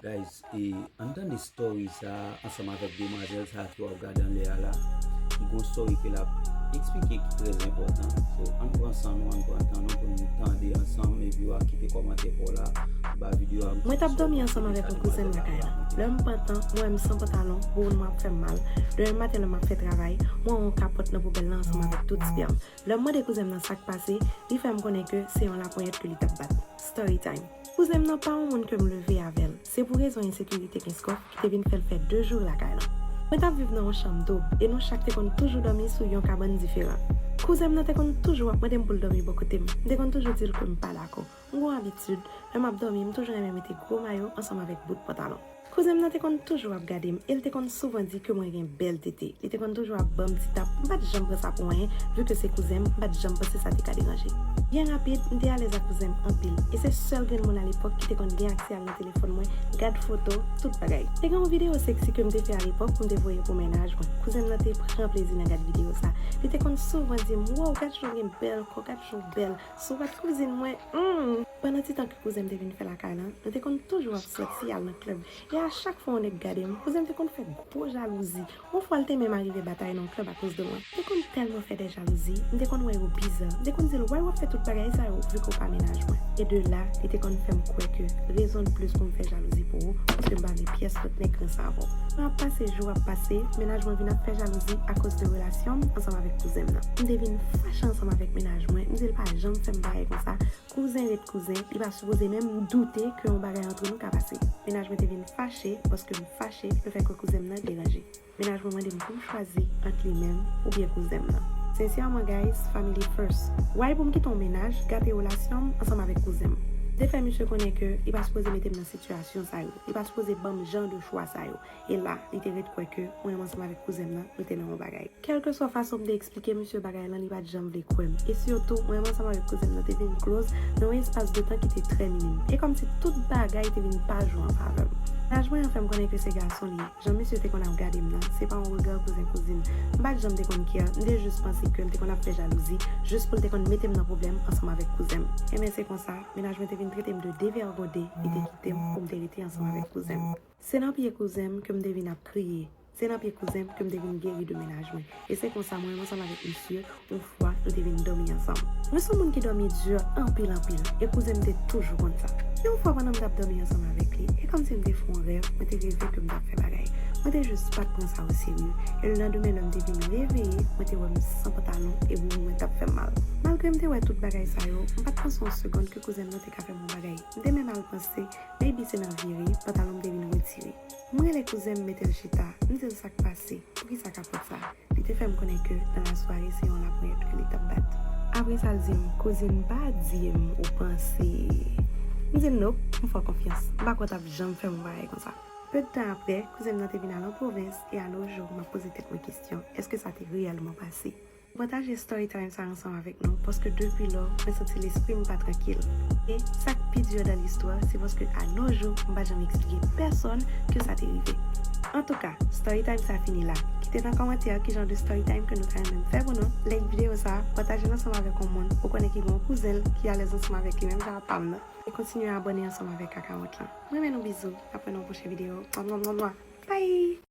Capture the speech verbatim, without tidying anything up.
Guys, e, ann tande story sa ansanm avèk demwazèl sa ki w ap gade anlè a la. Li gon story ke l ap eksplike ki trè enpòtan. So, ann pran san nou, ann pran tan nou pou n tande ansanm, epi w a kite kòmantè pa w la anba videyo a. Mwen t ap dòmi ansanm avèk yon kouzen m lakay la. Lè m pantan, m wè m san pantalon, boul mwen ap fè m mal. Demen maten lè m ap fè travay, m wè yon kapòt nan poubèl la ansanm avèk tout spèm. Lè m mande kouzen m nan sa k pase, li fè m konnen ke se yon laponyèt ke li t ap bat. Story time. Kouzen m nan pa yon moun ke m leve avè l. Se pou rezon ensekirite Kenskòf ki te vin fè l fè de jou lakay lan. Mwen t ap viv nan yon chanm doub e nou chak te konn toujou dòmi sou yon kabann diferan. Kouzen m nan te konn toujou ap mande m pou l dòmi bò kote m. M te konn toujou di l ke m pa dakò. M gon abitid, lè m ap dòmi, m toujou renmen mete gwo mayo ansanm avèk bout pantalon. Kouzen m nan te konn toujou ap gade m e l te konn souvan di ke mwen gen bèl tete. Li te konn toujou ap ban m ti tap. M pa t janm pran sa pou anyen, vi ke se kouzen m, m pa t janm panse sa te ka deranje. Byen rapid, m te alèz ak kouzen m anpil, e se sèl grenn moun alepòk ki te konn gen aksè al nan telefòn mwen, gad foto, tout bagay. Te gen yon videyo seksi ke m te fè alepòk pou m te voye pou mennaj mwen. Kouzen m nan te pran plezi nan gad videyo sa. Li te konn souvan di m, "Wow, gad jan w gen bèl kò, gad jan w bèl." Si w pa t kouzin mwen, hmm! Pandan ti tan ke kouzen m te vin fè lakay lan, nou te konn toujou ap sòti al nan klèb. E a chak fwa yon nèg gade m, kouzen m te konn fè gwo jalouzi. Yon fwa, l te menm arive batay nan yon klèb akoz de mwen. Li te konn tèlman fè de jalouzi, m te konn wè yo biza. M te konn di l, "Why w ap fè tout bagay sa yo, vi ke w pa mennaj mwen?" E de la, li te konn fè m kwè ke rezon de plis pou m fè jalouzi pou ou, paske m pa vle pyès lòt nèg ranse avè w. Tan ap pase, jou ap pase, mennaj mwen vin ap fè jalouzi akoz de relasyon m ansanm avèk kouzen m nan. M te vin fache ansanm avèk mennaj mwen, m di l pa janm fè m bagay konsa. Kouzen ret kouzen, li pa sipoze menm doute ke yon bagay antre nou ka pase. Mennaj mwen te vin fache, paske m fache, lefètke kouzen m nan deranje. Mennaj mwen mande m pou m chwazi ant li menm oubyen kouzen m nan. Sensèman, guys, family first. Why pou m kite yon mennaj gate relasyon m ansanm avèk kouzen m? M te fè misye konnen ke li pa sipoze mete m nan sitiyasyon sa yo. Li pa sipoze ban m jan de chwa sa yo. E la, li te ret kwè ke mwen menm ansanm avèk kouzen m nan, nou te nan yon bagay. Kèlkeswa fason m te eksplike misye bagay lan, li pa t janm vle kwè m. E sitou, mwen menm ansanm avèk kouzen m nan te vin close nan yon espas de tan ki te trè minim. E kòmsi tout bagay te vin pa jwe an favè m. Mennaj mwen an fè m konnen ke se gason li ye. Jan misye te konn ap gade m nan, se pa yon rega kouzen kouzin. M pa t janm te konn care, m te jis panse ke l te konn ap fè jalouzi, jis pou l te konn mete m nan pwoblèm ansanm avèk kouzen m. Enben se konsa, mennaj mwen te vin trete m de devègonde, li te kite m pou m te rete ansanm avèk kouzen m. Se nan pye kouzen m ke m te vin ap kriye. Se nan pye kouzen m ke m te vin geri de mennaj mwen. E se konsa mwen menm ansanm avèk misye, yon fwa, nou te vin dòmi ansanm. Mwen se yon moun ki dòmi di anpil, anpil, e kouzen m te toujou konn sa. Yon fwa pandan m t ap dòmi ansanm avèk li, e kòmsi m te fè yon rèv, mwen te reve ke m t ap fè bagay. Mwen te jis pa t pran sa oserye. E lelandemen lè m te vin reveye, mwen te wè m san pantalon e boul mwen t ap fè m mal. Malgre m te wè tout bagay sa yo, m pa t panse yon segonn ke kouzen m nan te ka fè m yon bagay. M te menm al panse, maybe se nan vire, pantalon m te vin retire. M rele kouzen m, mete l chita, m di l sa k pase, poukisa kapòt sa? Li te fè m konnen ke nan lasware se yon laponyèt ke li t ap bat. Apre sa l di m, "Kouzin, pa di m ou panse." M di l, "Nope, m fè w konfyans. M pa kwè w t ap janm fè m yon bagay konsa." Pe de tan apre, kouzen m nan te vin al an pwovens e a no jou, m ap poze tèt mwen kesyon, èske sa te reyèlman pase? M pataje story time sa ansanm avèk nou, paske depi lò, mwen santi lespri m pa trankil. E sa k pi di dan listwa, se paske a no jou, m pa janm eksplike pèsonn ke sa te rive. Antouka, story time sa fini la. Kite nan kòmantè ki jan de story time ke nou ta renmen m fè pou nou. Like videyo sa, pataje l ansanm avèk yon moun ou konnen ki gen yon kouzen l ki alèz ansanm avèk li menm jan ak pa m nan. E kontinye abòne ansanm avèk akawont lan. Mwen renmen nou, bizou. N ap wè nan yon pwochen videyo. Mwa, mwa, mwa, mwa. Bye!